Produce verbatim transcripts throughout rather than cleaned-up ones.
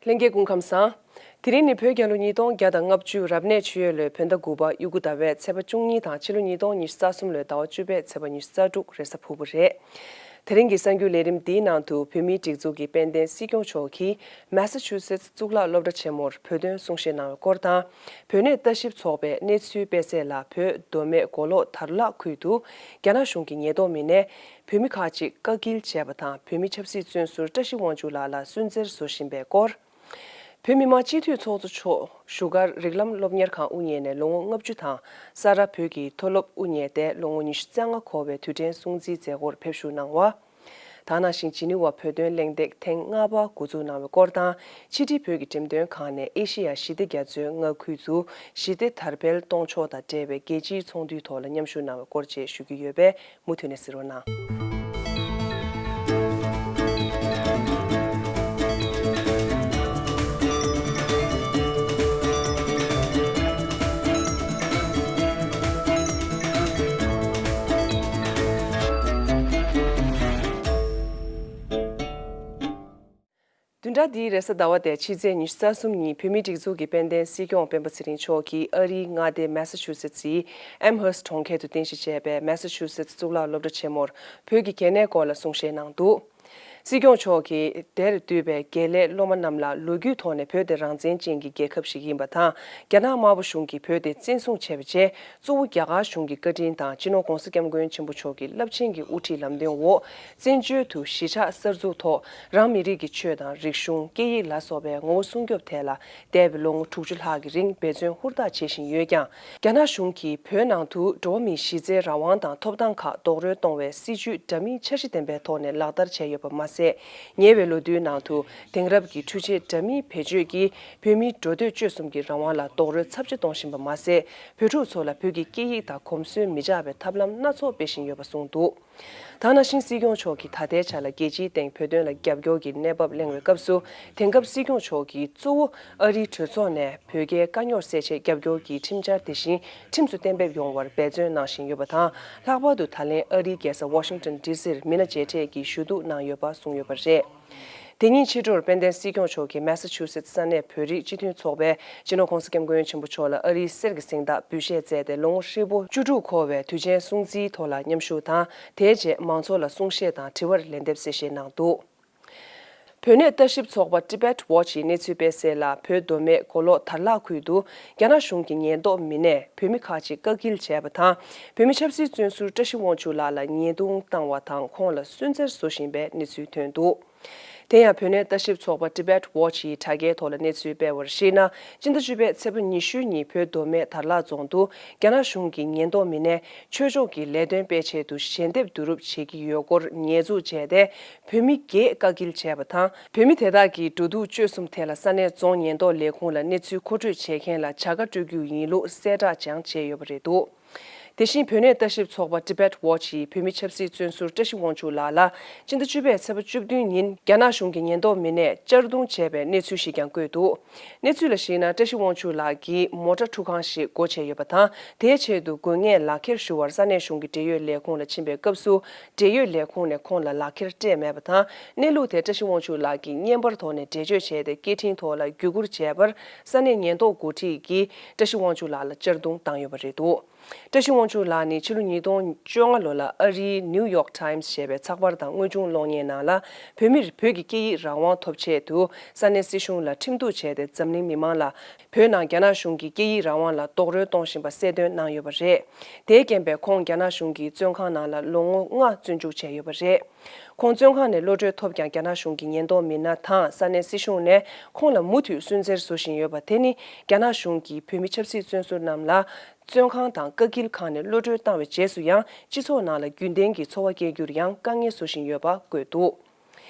ལྷན་རྒྱས་སྐུ་ཁམས་བཟང་། དེ་རིང་ནི་བོད་རྒྱལ་ལོ་ཉིས་སྟོང་བརྒྱ་དང་ལྔ་བཅུ་རབ་གནས་ཆུ་ཡོས་ལོའི་བོད་ཟླ་དགུ་པ་དབྱུག་གུ་ཟླ་བའི་ཚེས་པ་བཅུ་གཉིས་དང་ཕྱི་ལོ་ཉིས་སྟོང་ཉི་ཤུ་རྩ་གསུམ་ལོའི་ཟླ་བ་བཅུ་པའི་ཚེས་པ་ཉི་ཤུ་རྩ་དྲུག་རེས་གཟའ་ཕུར་བུ་རེད། དེ་རིང་གི་གསར་འགྱུར་ལས་རིམ་འདིའི་ནང་དུ་བོད་མིའི་སྒྲིག་འཛུགས་ཀྱི་དཔལ་ལྡན་སྲིད་སྐྱོང་མཆོག་གིས་མེ་ས་ཆུ་སེ་ཊི་གཙུག་ལག་སློབ་གྲྭ་ཆེན་མོར་བོད་དོན་གསུང་བཤད་གནང་བའི་སྐོར་དང་། བོད་གནས་ལྟ་ཞིབ་ཚོགས་པས་གནས་ཚུལ་སྤེལ་གསལ་ལ། བོད་མདོ་སྨད་མགོ་ལོག་དར་ལག་ཁུལ་དུ་རྒྱ་ནག་གཞུང་གི་ཉེན་རྟོག་མི་སྣས་བོད་མི་ཁག་ཅིག་བཀག་སྐྱིལ་བྱས་པ་དང་། བོད་མི་ཆབ་སྲིད་བཙོན་ཟུར་བཀྲ་ཤིས་དབང་ཕྱུག་ལགས་ལ་སུན་གཙེར་བཟོ་བཞིན་པའི་སྐོར། བོད་མི་མང་སྤྱི་འཐུས་ཚོགས་གཙོ་མཆོག་བཞུགས་སྒར་རིགས་ལམ་སློབ་གཉེར་ཁང་དབུ་བརྙེས་ནས་ལོ་ངོ་ལྔ་བཅུ་དང་། ས་རཱ་བོད་ཀྱི་མཐོ་སློབ་དབུ་བརྙེས་ཏེ་ལོ་ངོ་ཉི་ཤུ་རྩ་ལྔ་འཁོར་བའི་དུས་དྲན་སྲུང་བརྩིའི་མཛད་སྒོར་ཕེབས་བཞུགས་གནང་བ། ད་ནང་བཞིན་ཇི་ནི་ཝ་བོད་དོན་གླེང་སྟེགས་ཐེངས་ལྔ་པ་འགོ་འཛུགས་གནང་བའི་སྐོར་དང་། ཕྱི་དྲིལ་བོད་ཀྱི་འགྲེམས་སྟོན་ཁང་ནས་ཨེ་ཤེ་ཡ་ཞི་བདེ་རྒྱ་མཚོའི་མངའ་ཁུལ་དུ་ཞི་བདེ་དར་སྤེལ་གཏོང་ཕྱོགས་དང་འབྲེལ་བའི་རྒྱལ་སྤྱིའི་ཚོགས་འདུའི་ཐོག་ལ་མཉམ་ཞུགས་གནང་བའི་སྐོར་བཅས་ཞུ་རྒྱུ་ཡོད་པས། མུ་མཐུད་ནས་གཟིགས་རོགས་གནང་། བདུན་ཕྲག་འདིའི་རེས་གཟའ་ཟླ་བ་སྟེ་ཕྱི་ཚེས་ཉི་ཤུ་རྩ་གསུམ་ཉིན་བོད་མིའི་སྒྲིག་འཛུགས་ཀྱི་དཔལ་ལྡན་སྲིད་སྐྱོང་སྤེན་པ་ཚེ་རིང་མཆོག་གིས་ཨ་རིའི་མངའ་སྡེ་མེ་ས་ཆུ་སེ་ཊི་སི་ཨེམ་ཧར་སི་གྲོང་ཁྱེར་དུ་རྟེན་གཞི་བྱས་པའི་མེ་ས་ཆུ་སེ་ཊི་གཙུག་ལག་སློབ་གྲྭ་ཆེན་མོར་བོད་ཀྱི་གལ་གནད་སྐོར་ལ་གསུང་བཤད་གནང་འདུག། སྲིད་སྐྱོང་མཆོག་གིས་དེར་འདུས་པའི་དགེ་ལས་སློབ་མ་རྣམས་ལ་ལོ་རྒྱུས་ཐོག་ནས་བོད་དེ་རང་བཙན་ཅན་གྱི་རྒྱལ་ཁབ་ཞིག་ཡིན་པ་དང་། རྒྱ་ནག་དམར་པོ་གཞུང་གིས་བོད་དེ་བཙན་བཟུང་བྱས་པའི་རྗེས། གཙོ་བོ་རྒྱ་གར་གཞུང་གི་བཀའ་དྲིན་དང་། སྤྱི་ནོར་༧གོང་ས་༧སྐྱབས་མགོན་ཆེན་པོ་མཆོག་གི་རླབས་ཆེན་གྱི་དབུ་ཁྲིད་ལམ་སྟོན་འོག་བཙན་བྱོལ་དུ་གཞིས་ཆགས་གསར་འཛུགས་ཐོག་རང་མི་རིགས་ཀྱི་ཆོས་དང་རིག་གཞུང་། སྐད་ཡིག་ལ་སོགས་པའི་ངོ་བོ་སྲུང་སྐྱོབ་ཐད་ལ་འདས་པའི་ལོ་ངོ་དྲུག་ཅུ་ལྷག་གི་རིང་འབད་བརྩོན་ཧུར་ཐག་བྱེད་བཞིན་ཡོད་ཀྱང་། རྒྱ་ནག་གཞུང་གིས་བོད་ནང་དུ་འགྲོ་བ་མིའི་གཞི་རྩའི་རང་དབང་དང་ཐོབ་ཐང་ཁག་རྡོག་རོལ་གཏོང་བའི་སྲིད་བྱུས་འདྲ་མིན་འཆར་གཞི་ལྡན་པའི་ཐོག་ནས་ལག་བསྟར་བྱས་ཡོད་པ་མ་ཟད། ཉེ་བའི་ལོ་དུས་ནང་དུ་དེང་རབས་ཀྱི་འཕྲུལ་ཆས་འདྲ་མིན་བེད་སྤྱོད་ཀྱིས་བོད་མིའི་འགྲོ་སྡོད་སྤྱོད་གསུམ་གྱི་རང་དབང་ལ་རྡོག་རོལ་ཚབས་ཆེ་གཏོང་བཞིན་པ་མ་ཟད། བོད་ཕྲུག་ཚོ་ལ་བོད་ཀྱི་སྐད་ཡིག་དང་གོམས་སྲོལ་མི་འཇགས་པའི་ཐབས་ལམ་སྣ་ཚོགས་སྤེལ་བཞིན་ཡོད་པ་གསུངས་འདུག། ད་ནང་བཞིན་སྲིད་སྐྱོང་མཆོག་གིས་ད་ལྟའི་ཆ་ལ་རྒྱལ་སྤྱིའི་སྟེང་བོད་དོན་ལ་རྒྱབ་སྐྱོར་གྱི་གནས་བབ་གླེང་བའི་སྐབས་སུ། དེང་སྐབས་སྲིད་སྐྱོང་མཆོག་གིས་གཙོ་བོ་ཨ་རིའི་གྲོས་ཚོགས་ནས་བོད་རྒྱའི་དཀའ་རྙོག་སེལ་ཆེད་རྒྱབ་སྐྱོར་གྱི་ཁྲིམས་འཆར་དེ་བཞིན་ཁྲིམས་སུ་གཏན་འབེབས་ཡོང་བར་འབད་བརྩོན་གནང་བཞིན་ཡོད་པ་དང་། ལྷག་པར་དུ་ད་ལན་ཨ་རིའི་རྒྱལ་ས་ཝ་ཤིང་ཊོན་ཌི་སིར་མི་སྣ་མཇལ་འཕྲད་ཀྱིས་ཞུ་གཏུག་གནང་ཡོད་པ་གསུངས་ཡོད་པ་རེད། དེ་ཉིན་ཕྱི་དྲོར་དཔལ་ལྡན་སྲིད་སྐྱོང་མཆོག་གིས་མེ་ས་ཆུ་སེ་ཊི་ས་གནས་བོད་རིགས་སྤྱི་མཐུན་ཚོགས་པའི་སྤྱི་ནོར་༧གོང་ས་༧སྐྱབས་མགོན་ཆེན་པོ་མཆོག་ལ་ཨ་རིའི་གསེར་གྱི་གཟེངས་རྟགས་འབུལ་བཞེས་མཛད་དེ། ལོ་ངོ་ཧྲིལ་པོ་བཅུ་དྲུག་འཁོར་བའི་དུས་ཆེན་སྲུང་བརྩིའི་ཐོག་ལ་མཉམ་ཞུགས་དང་། དེའི་རྗེས་མང་ཚོགས་ལ་གསུང་བཤད་དང་དྲི་བར་ལན་འདེབས་གསལ་བཤད་གནང་འདུག། བོད་གནས་ལྟ་ཞིབ་ཚོགས་པ་Tibet Watch ཡིས་གནས་ཚུལ་སྤེལ་གསལ་ལ། བོད་མདོ་སྨད་མགོ་ལོག་དར་ལག་ཁུལ་དུ་རྒྱ་ནག་གཞུང་གི་ཉེན་རྟོག་མི་སྣས་བོད་མི་ཁག་ཅིག་བཀག་སྐྱིལ་བྱས་པ་དང་། བོད་མི་ཆབ་སྲིད་བཙོན་ཟུར་བཀྲ་ཤིས་དབང་ཕྱུག་ལགས་ལ་ཉེས་རྡུང་བཏང་བ་དང་། ཁོང་ལ་སུན་གཙེར་བཟོ་བཞིན་པའི་གནས་ཚུལ་ཐོན་འདུག། དེ་ཡང་བོད་གནས་ལྟ་ཞིབ་ཚོགས་པ་Tibet Watch ཡིས་དྲ་རྒྱའི་ཐོག་ལ་གནས་ཚུལ་སྤེལ་བར་གཞིགས་ན། སྤྱི་ཟླ་བཅུ་པའི་ཚེས་པ་ཉི་ཤུ་ཉིན་བོད་མདོ་སྨད་དར་ལག་རྫོང་དུ་རྒྱ་ནག་གཞུང་གི་ཉེན་རྟོག་མི་སྣས་ཆོས་ཕྱོགས་ཀྱི་ལས་དོན་སྤེལ་ཆེད་དུ་ཞལ་འདེབས་བསྡུ་རུབ་བྱེད་ཀྱི་ཡོད་སྐོར་ཉེས་འཛུགས་བྱས་ཏེ། བོད་མི་བརྒྱད་བཀག་སྐྱིལ་བྱས་པ་དང་། བོད་མི་དེ་དག་གི་འགྲོ་འདུག་སྤྱོད་གསུམ་ཐད་ལ་ས་གནས་རྫོང་ཉེན་རྟོག་ལས་ཁུངས་ལ་གནས་ཚུལ་མཁོ་སྤྲོད་བྱེད་མཁན་ལ་བྱ་དགའ་སྤྲོད་རྒྱུ་ཡིན་ལུགས་གསལ་བསྒྲགས་ཀྱང་བྱས་ཡོད་པ་རེད་འདུག། དེ་བཞིན་བོད་གནས་ལྟ་ཞིབ་ཚོགས་པ་Tibet Watch ཡིས་བོད་མི་ཆབ་སྲིད་བཙོན་ཟུར་བཀྲ་ཤིས་དབང་ཕྱུག་ལགས་ལ་སྤྱི་ཟླ་བཅུ་པའི་ཚེས་པ་བཅུ་བདུན་ཉིན་རྒྱ་ནག་གཞུང་གི་ཉེན་རྟོག་མི་སྣས་གཅར་རྡུང་བྱས་པའི་གནས་ཚུལ་ཞིག་ཀྱང་བཀོད་འདུག། གནས་ཚུལ་ལ་གཞིགས་ན། བཀྲ་ཤིས་དབང་ཕྱུག་ལགས་ཀྱིས་མོ་ཊ་ཁྲུ་ཁང་ཞིག་སྒོ་ཕྱེ་ཡོད་པ་དང་། དེའི་ཆེད་དུ་དགོས་ངེས་ལག་ཁྱེར་ཞུ་བར་ས་གནས་གཞུང་གི་འབྲེལ་ཡོད་ལས་ཁུངས་ལ་ཕྱིན་པའི་སྐབས་སུ། འབྲེལ་ཡོད་ལས་ཁུངས་ནས་ཁོང་ལ་ལག་ཁྱེར་སྤྲད་མེད་པ་དང་། གནས་ལུགས་དེ་བཀྲ་ཤིས་དབང་ཕྱུག་ལགས་ཀྱིས་བརྙན་པར་ཐོག་ནས་འགྲེལ་བརྗོད་བྱས་ཏེ། སྐད་འཕྲིན་ཐོག་ལ་བརྒྱུད་བསྐུར་བྱས་པར། ས་གནས་ཉེན་རྟོག་འགོ་ཁྲིད་ཀྱིས་བཀྲ་ཤིས་དབང་ཕྱུག་ལགས་ལ་གཅར་རྡུང་བཏང་ཡོད་པ་རེད་འདུག། བཀྲ་ཤིས་དབང་ཕྱུག་ལགས་ནི་ཕྱི་ལོ་ཉིས་སྟོང་བཅོ་ལྔ་ལོ་ལ་ཨ་རིའི་New York Times ཞེས་པའི་ཚགས་པར་དང་དངོས་བྱུང་གློག་བརྙན་ནང་ལ། བོད་མིར་བོད་ཀྱི་སྐད་ཡིག་རང་དབང་ཐོབ་ཆེད་དུ་ས་གནས་སྲིད་གཞུང་ལ་ཁྲིམས་གཏུག་བྱས་ཏེ། འཛམ་གླིང་མི་མང་ལ་བོད་ནང་རྒྱ་ནག་གཞུང་གིས་སྐད་ཡིག་རང་དབང་ལ་རྡོག་རོལ་གཏོང་བཞིན་པ་གསལ་སྟོན་གནང་ཡོད་པ་རེད། དེའི་རྐྱེན་པས་ཁོང་རྒྱ་ནག་གཞུང་གི་བཙོན་ཁང་ནང་ལ་ལོ་ངོ་ལྔ་བཙོན་འཇུག་བྱས་ཡོད་པ་རེད། ཁོང་བཙོན་ཁང་ནས་གློད་གྲོལ་ཐོབ་ཀྱང་། རྒྱ་ནག་གཞུང་གི་ཉེན་རྟོག་མི་སྣ་དང་ས་གནས་སྲིད་གཞུང་ནས་ཁོང་ལ་མུ་མཐུད་སུན་གཙེར་བཟོ་བཞིན་ཡོད་པ་དེ་ནི། རྒྱ་ནག་གཞུང་གིས་བོད་མི་ཆབ་སྲིད་བཙོན་ཟུར་རྣམས་ལ་བཙོན་ཁང་དང་བཀག་སྐྱིལ་ཁང་ནས་གློད་གྲོལ་བཏང་བའི་རྗེས་སུ་ཡང་། སྤྱི་ཚོགས་ནང་ལ་རྒྱུན་ལྡན་གྱི་འཚོ་བ་སྐྱེལ་རྒྱུར་ཡང་དཀའ་ངལ་བཟོ་བཞིན་ཡོད་པ་བཀོད་འདུག།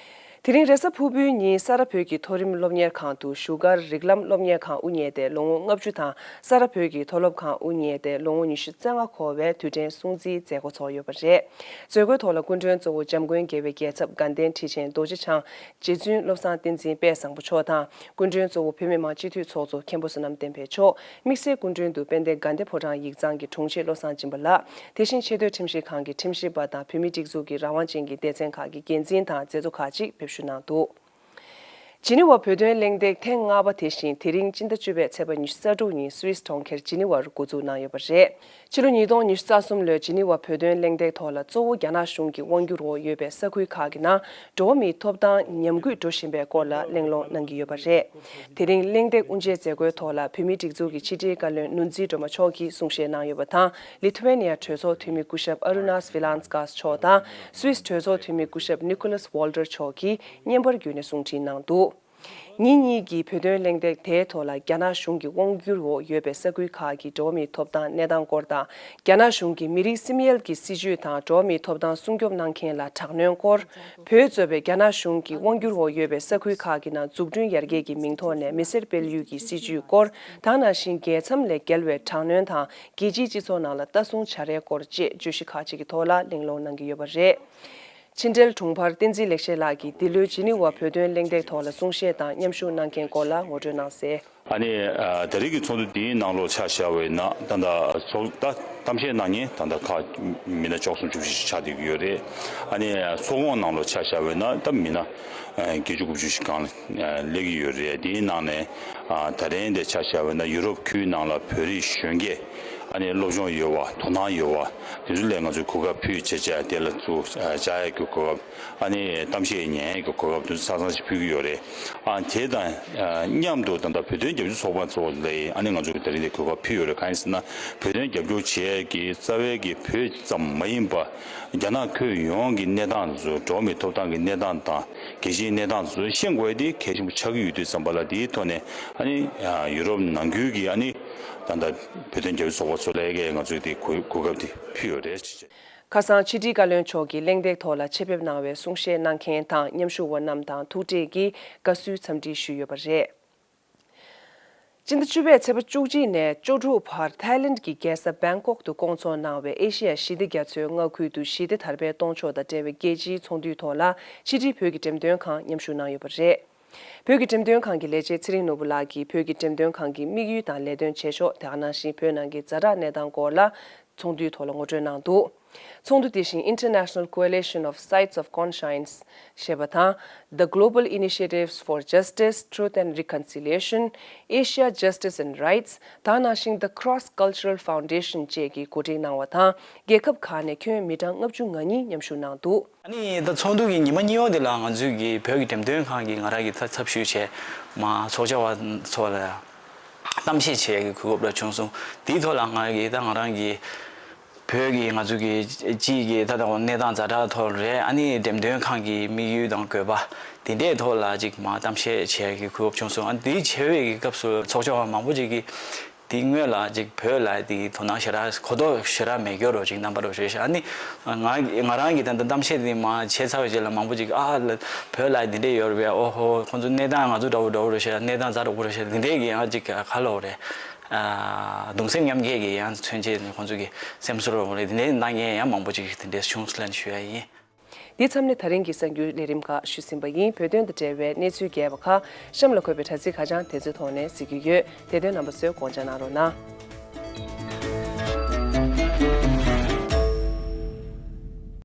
དེ་རིང་རེས་གཟའ་ཕུར་བུའི་ཉིན་ས་རཱ་བོད་ཀྱི་མཐོ་རིམ་སློབ་གཉེར་ཁང་དུ་བཞུགས་སྒར་རིགས་ལམ་སློབ་གཉེར་ཁང་དབུ་བརྙེས་ཏེ་ལོ་ངོ་ལྔ་བཅུ་དང་། ས་རཱ་བོད་ཀྱི་མཐོ་སློབ་ཁང་དབུ་བརྙེས་ཏེ་ལོ་ངོ་ཉི་ཤུ་རྩ་ལྔ་འཁོར་བའི་དུས་དྲན་སྲུང་བརྩིའི་མཛད་སྒོ་ཚོགས་ཡོད་པ་རེད། མཛད་སྒོའི་ཐོག་ལ་སྐུ་མགྲོན་གཙོ་བོ་འཇམ་མགོན་དགེ་བའི་རྒྱལ་ཚབ་དགའ་ལྡན་ཁྲི་ཆེན་རྡོ་རྗེ་འཆང་རྗེ་བཙུན་བློ་བཟང་བསྟན་འཛིན་དཔལ་བཟང་པོ་མཆོག་དང་། སྐུ་མགྲོན་གཙོ་བོ་བོད་མི་མང་སྤྱི་འཐུས་ཚོགས་གཙོ་མཁན་པོ་བསོད་ནམས་བསྟན་འཕེལ་མཆོག། དམིགས་བསལ་སྐུ་མགྲོན་དུ་དཔལ་ལྡན་དགའ་ལྡན་ཕོ་བྲང་ཡིག་ཚང་གི་དྲུང་ཆེ་བློ་བཟང་སྦྱིན་པ་ལགས། དེ་བཞིན་ཆེས་མཐོའི་ཁྲིམས་ཞིབ་ཁང་གི་ཁྲིམས་ཞིབ་པ་དང་། བོད་མིའི་སྒྲིག་འཛུགས་ཀྱི་རང་དབང་ཅན་གྱི་སྡེ་ཚན་ཁག་གི་འགན་འཛིན་དང་མཛད་གཙོ་ཁག་ཅིག་ཕེབས་བསུ་གནང་འདུག། ཇི་ནི་ཝ་བོད་དོན་གླེང་སྟེགས་ཐེངས་ལྔ་པ་དེ་བཞིན་དེ་རིང་སྤྱི་ཟླ་བཅུ་པའི་ཚེས་པ་ཉི་ཤུ་རྩ་དྲུག་ཉིན་སུད་སི་གྲོང་ཁྱེར་ཇི་ནི་ཝར་འགོ་འཛུགས་གནང་ཡོད་པ་རེད། ཕྱི་ལོ་ཉིས་སྟོང་ཉི་ཤུ་རྩ་གསུམ་ལོའི་ཇི་ནི་ཝ་བོད་དོན་གླེང་སྟེགས་ཐོག་ལ་གཙོ་བོ་རྒྱ་ནག་གཞུང་གི་དབང་སྒྱུར་འོག་ཡོད་པའི་ས་ཁུལ་ཁག་གི་ནང་འགྲོ་བ་མིའི་ཐོབ་ཐང་ཉམས་རྒུད་འགྲོ་བཞིན་པའི་སྐོར་ལ་གླེང་སློང་གནང་གི་ཡོད་པ་རེད། དེ་རིང་གླེང་སྟེགས་དབུ་འབྱེད་མཛད་སྒོའི་ཐོག་ལ་བོད་མིའི་སྒྲིག་འཛུགས་ཀྱི་ཕྱི་དྲིལ་བཀའ་བློན་ནོར་འཛིན་སྒྲོལ་མ་མཆོག་གིས་གསུང་བཤད་གནང་ཡོད་པ་དང་། ལི་ཐུ་ཝེ་ནི་ཡ་གྲོས་ཚོགས་འཐུས་མི་སྐུ་ཞབས་ཨ་རུ་ནཱས་ཝི་ལཱན་སི་ཀཱས་མཆོག་དང་། སུད་སི་གྲོས་ཚོགས་འཐུས་མི་སྐུ་ཞབས་ནི་ཀོ་ལཱས་ཝོལ་ཏར་མཆོག་གིས་བརྙན་པར་བརྒྱུད་ནས་གསུང་འཕྲིན་གནང་འདུག་ཉིན་གཉིས་ཀྱི་བོད་དོན་གླེང་སྟེགས་དེའི་ཐོག་ལ་རྒྱ་ནག་གཞུང་གི་དབང་སྒྱུར་འོག་ཡོད་པའི་ས་ཁུལ་ཁག་གི་འགྲོ་བ་མིའི་ཐོབ་ཐང་གནས་སྟངས་སྐོར་དང་། རྒྱ་ནག་གཞུང་གིས་མི་རིགས་སིམ་ཡལ་གྱི་སྲིད་བྱུས་དང་འགྲོ་བ་མིའི་ཐོབ་ཐང་སྲུང་སྐྱོབ་གནང་མཁན་ལ་དྲག་གནོན་སྐོར། བོད་གཙོས་པའི་རྒྱ་ནག་གཞུང་གི་དབང་སྒྱུར་འོག་ཡོད་པའི་ས་ཁུལ་ཁག་གི་ནང་འཛུགས་སྐྲུན་ཡར་རྒྱས་ཀྱི་མིང་ཐོག་ནས་མི་སེར་སྤེལ་ཡུལ་གྱི་སྲིད་བྱུས་སྐོར། ད་ག་ནང་བཞིན་རྒྱལ་མཚམས་ལས་བརྒལ་བའི་དྲག་གནོན་དང་། རྒྱལ་སྤྱིའི་སྤྱི་ཚོགས་ནང་ལ་ལྟ་སྲུང་བྱ་རའི་སྐོར་བཅས་བརྗོད་གཞི་ཁག་ཅིག་གི་ཐོག་ལ་གླེང་སློང་གནང་གི་ཡོད་པ་རེད། ཕྱི་འབྲེལ་དྲུང་འཕར་བསྟན་འཛིན་ལེགས་བཤད་ལགས་ཀྱིས་འདི་ལོའི་ཇི་ནི་ཝ་བོད་དོན་གླེང་སྟེགས་ཐོག་ལ་གསུང་བཤད་དང་མཉམ་ཞུགས་གནང་མཁན་སྐོར་ལ་ངོ་སྤྲོད་གནང་གསལ། ཨ་ནི་ཨ་ད་རེས་ཀྱི་ཚོགས་འདུ་འདིའི་ནང་ལོགས་ཆ་བཞག་པ་ཡིན་ན། ད་ལྟ་ཚོགས་ད་གཏམ་བཤད་གནང་མཁན་ད་ལྟ་ཁག་མི་སྣ་བཅུ་གསུམ་བཅུ་བཞི་ཞིག་ཆགས་བསྡད་ཀྱི་ཡོད་རེད། ཨ་ནི་ཚོགས་ཁོངས་ནང་ལོགས་ཆ་བཞག་པ་ཡིན་ན་ད་མི་སྣ་ཨ་བརྒྱད་ཅུ་དགུ་བཅུ་ཞིག་སྒང་ལ་སླེབས་ཀྱི་ཡོད་རེད། དེའི་ནང་ནས་ཨ་ད་རིང་འདི་ཆ་བཞག་པ་ཡིན་ན་ཡུ་རོབ་ཁུལ་ནང་ལ་བོད་རིགས་གཞོན་སྐྱེས་ཨ་ནི་སློབ་སྦྱོང་ཡོད་པ། དོ་སྣང་ཡོད་པ། དེ་ཚོ་ལ་ང་ཚོས་གོ་སྐབས་ཕུལ་བྱས་བྱས་དེ་ལ་ཚུར་བཅར་ཡག་གི་གོ་སྐབས། ཨ་ནི་གཏམ་བཤད་ཉན་ཡག་གི་གོ་སྐབས་དེ་ཚོ་ཆ་ཚང་ཞིག་ཕུལ་གྱི་ཡོད་རེད། ཨ་དེ་དང་ཨ་མཉམ་དུ་ད་ལྟ་བོད་དོན་རྒྱབ་སྐྱོར་ཚོགས་པ་ཚོ་ལ་ཨ་ནི་ང་ཚོ་གི་ད་རིང་འདི་གོ་སྐབས་ཕུལ་ཡོད་རེད། གང་ཡིན་ཟེར་ན་བོད་དོན་རྒྱབ་སྐྱོར་བྱེད་ཡག་གི་རྩ་བའི་གི་བོད་ཙམ་མ་ཡིན་པ་རྒྱ་ནག་ཁུལ་ཡོངས་ཀྱི་གནས་སྟངས་ཚོ། འགྲོ་བ་མིའི་ཐོབ་ཐང་གི་གནས་སྟངས་དང་རྒྱལ་སྤྱིའི་གནས་སྟངས་ཚོ་ཤེས་དགོས་ཡ་དེ་གལ་ཆེན་པོ་ཆགས་ཀྱི་ཡོད་དུས་ཙམ་པ་ལ། དེའི་ཐོག་ནས་ཨ་ནི་ཡུ་རོབ་ནང་ཁུལ་གྱི་ཨ་ནི་ད་ལྟ་བོད་དོན་རྒྱབ་སྐྱོར་ཚོགས་པ་ཚོ་ལ་ཡ་ང་ཚོས་དེ་གོ་གོ་སྐབས་དེ་ཕུལ་ཡོད་རེད། ཁ་སང་ཕྱི་དྲིལ་བཀའ་བློན་མཆོག་གིས་གླེང་སྟེགས་ཐོག་ལ་ཆེད་ཕེབས་གནང་བའི་གསུང་བཤད་གནང་མཁན་དང་མཉམ་ཞུགས་པ་རྣམས་དང་ཐུག་འཕྲད་ཀྱིས་དགའ་བསུའི་འཚམས་འདྲི་ཞུས་ཡོད་པ་རེད། སྤྱི་ཟླ་བཅུ་པའི་ཚེས་པ་བཅུ་གཅིག་ནས་བཅུ་དྲུག་བར་ཐའི་ལེནྜ་གྱི་རྒྱལ་ས་བེང་ཀོག་ཏུ་བསྐོང་ཚོགས་གནང་བའི་ཨེ་ཤེ་ཡ་ཞི་བདེ་རྒྱ་མཚོའི་མངའ་ཁུལ་དུ་ཞི་བདེ་དར་སྤེལ་གཏོང་ཕྱོགས་དང་འབྲེལ་བའི་རྒྱལ་སྤྱིའི་ཚོགས་འདུའི་ཐོག་ལ་ཕྱི་དྲིལ་བོད་ཀྱི་འགྲེམས་སྟོན་ཁང་མཉམ་ཞུགས་གནང་ཡོད་པ་རེད། བོད་ཀྱི་འགྲེམས་སྟོན་ཁང་གི་ལས་བྱེད་ཚེ་རིང་ནོར་བུ་ལགས་ཀྱིས་བོད་ཀྱི་འགྲེམས་སྟོན་ཁང་གི་དམིགས་ཡུལ་དང་ལས་དོན་བྱེད་ཕྱོགས། དེ་ག་ནང་བཞིན་བོད་ནང་གི་ཛ་དྲག་གནས་སྟངས་སྐོར་ལ་ཚོགས་འདུའི་ཐོག་ལ་ངོ་སྤྲོད་གནང་འདུག་ཚོགས་འདུ་དེ་བཞིན་International Coalition of Sites of Conscience ཞེས་པ་དང་། The Global Initiatives for Justice, Truth and Reconciliation, Asia Justice and Rights, དེ་ག་ནང་བཞིན་The Cross Cultural Foundation བཅས་ཀྱིས་གོ་སྒྲིག་གནང་བ་དང་། རྒྱལ་ཁབ་ཁག་ནས་ཁྱོན་མི་གྲངས་ལྔ་བཅུ་ང་གཉིས་མཉམ་ཞུགས་གནང་འདུག་ཨ་ནི་ད་ཚོགས་འདུ་གི་ཉི་མ་གཉིས་པ་དེ་ལ་ང་ཚོས་ཀྱི་བོད་ཀྱི་འགྲེམས་སྟོན་ཁང་གི་ང་རང་གི་ཚབ་ཞུས་བྱས་མར་ཚོགས་བཅར་བ་ཚོ་ལ་གཏམ་བཤད་བྱེད་ཡག་གི་གོ་སྐབས་རག་བྱུང་སོང་། དེའི་ཐོག་ལ་ང་གི་ད་ང་རང་གི་བོད་ཀྱི་ང་ཚོ་གི་སྤྱི་གི་ད་ལྟ་གནས་སྟངས་ཛ་དྲག་ཐོག་རེད། ཨ་ནི་འགྲེམས་སྟོན་ཁང་གི་དམིགས་ཡུལ་དང་དགོས་པ་དེ་འདྲའི་ཐོག་ལ་ཅིག་མར་གཏམ་བཤད་བྱེད་ཡག་གི་གོ་སྐབས་བྱུང་སོང་། ཨ་ནི་དེའི་བྱེད་པའི་གི་སྐབས་སུ་ཚོགས་བཅར་བ་མང་པོ་ཅིག་གིས་དེའི་སྔོན་ལ་ཅིག་བོད་ལ་དེ་དོ་སྣང་ཞེ་དྲག་གོ་རྟོགས་ཞེ་དྲག་མེད་རྒྱུ་རོ་ཅིག་རྣམ་པ་རོ་རེད་ཤག་ཨ་ནི་ང་ང་རང་གི་ད་ལྟ་གཏམ་བཤད་དེ་མར་བྱས་ཚར་བའི་རྗེས་ལ་མང་པོ་ཅིག་ཨ་ལ་བོད་ལ་དེ་འདྲས་ཡོད་རེད་པས། ཨོ་ཧོ་ཁོང་ཚོ་གནས་སྟངས་ང་ཚོ་འདྲ་བོ་འདྲ་བོ་རེད་ཤག་གནས་སྟངས་ཛ་དྲག་པོ་རེད་ཤག་དེ་འདྲས་ཀྱི་ཡང་ཅིག་ག་ལབ་དགོས་རེད། ཨ་གདུང་སེམས་མཉམ་སྐྱེད་ཀྱི་ཡང་མཚོན་བྱེད་ཁོང་ཚོ་གི་སེམས་གསོ་རོ་རེད། དེ་འདྲས་གནང་མཁན་ཡང་མང་པོ་ཅིག་དེ་འདྲས་བྱུང་སོང་ལབ་ནས་ཞུ་ཡ་ཡིན། འདི་མཚམས་ནས་ད་རིང་གི་གསར་འགྱུར་ལས་རིམ་ཁག་ཞུས་ཟིན་པ་ཡིན། བོད་དོན་དང་འབྲེལ་བའི་གནས་ཚུལ་རྒྱས་པ་ཁག་གཤམ་ལ་འཁོད་པའི་དྲ་ཚིགས་ཁ་བྱང་དེ་ཚོའི་ཐོག་ནས་གཟིགས་རྒྱུ་ཡོད། དེ་དོན་རྣམ་པ་ཚོས་དགོངས་འཇགས་གནང་རོགས་གནང་།